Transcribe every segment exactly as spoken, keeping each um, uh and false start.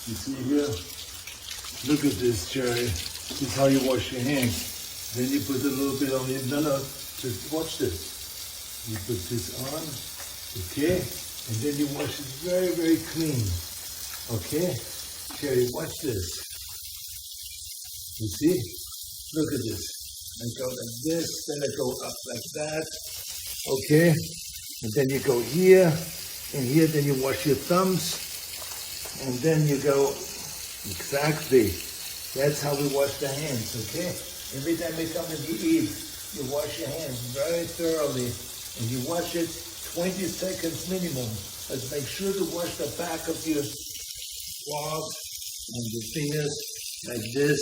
You see here? Look at this, Jerry. This is how you wash your hands. Then you put a little bit on it. No, no, just watch this. You put this on, okay? And then you wash it very, very clean, okay? Jerry, watch this. You see? Look at this. I go like this, then I go up like that. Okay? And then you go here and here, then you wash your thumbs, and then you go exactly. That's how we wash the hands, okay? Every time you come and you eat, you wash your hands very thoroughly, and you wash it twenty seconds minimum. But make sure to wash the back of your claws and your fingers like this.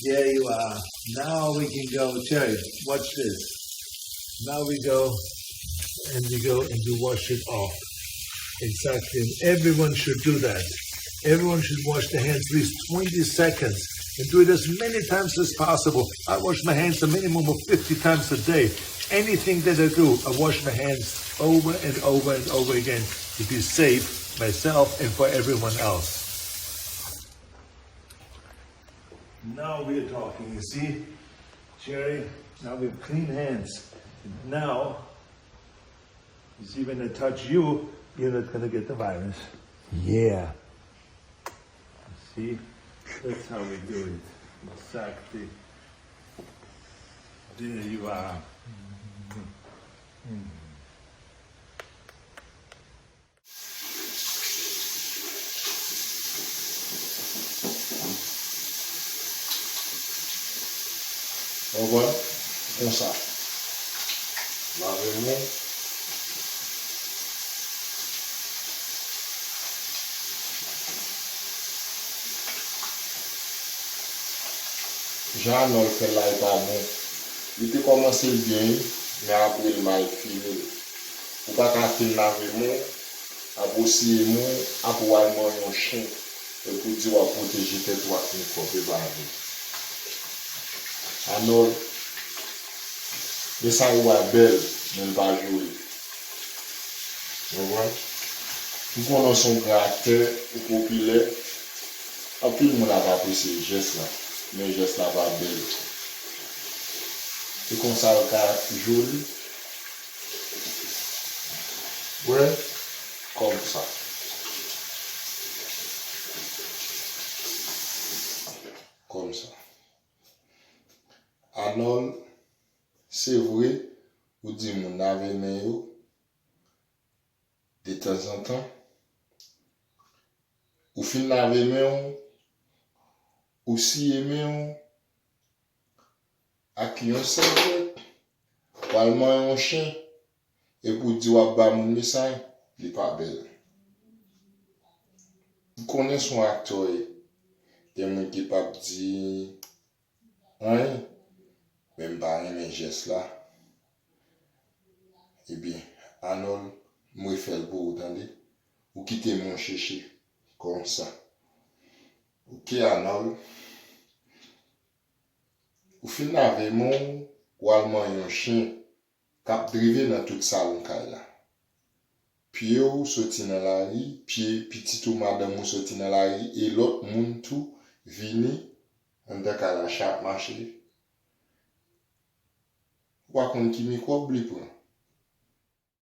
There you are. Now we can go, Jerry, watch this. Now we go and we go and we wash it off. Exactly. And everyone should do that. Everyone should wash their hands at least twenty seconds and do it as many times as possible. I wash my hands a minimum of fifty times a day. Anything that I do, I wash my hands over and over and over again to be safe, myself, and for everyone else. Now we're talking, you see? Jerry, now we have clean hands. Now, you see, when they touch you, you're not gonna get the virus. Yeah. See? That's how we do it. Exactly. There you are. Konprann? Konsa. Lave men. Jan Anòl fè l la, li pa bon. Li te kòmanse l byen, wi, men apre l mal fini l. Ou pa ka fin lave men w, apre w siye men w, apre w al manyen yon chen, epi w di w ap pwoteje tèt ou ak mikwòb, e pa vre. Anòl, men sa yo a bèl, men l pa joli. Konprann? M konnen w se yon gran aktè, ou popilè. Anpil moun ap apresye jès la, men jès la pa bèl. Se konsa l ka joli. Wè, kòmsa. Kòmsa. Anòl, se vre, ou di moun lave men yo detanzantan. Ou fin lave men w, ou siye men w ak yon sèvyèt, w al manyen yon chen, epi w di w ap ba moun mesaj, li pa bèl. M konnen se yon aktè w ye. Gen moun ki p ap di anyen, men m pa renmen jès la. Ebyen, Anòl, m refè l pou ou, tande? Ou kite men w cheche, konsa. Oke, Anòl. Ou fin lave men w, w al manyen yon chen k ap drive nan tout salon kay la. Pye w soti nan lari, pye pitit ou, madanm ou soti nan lari, e lòt moun tou vini anndan kay la, chen ap mache. Ou pa konn ki mikwòb li pran.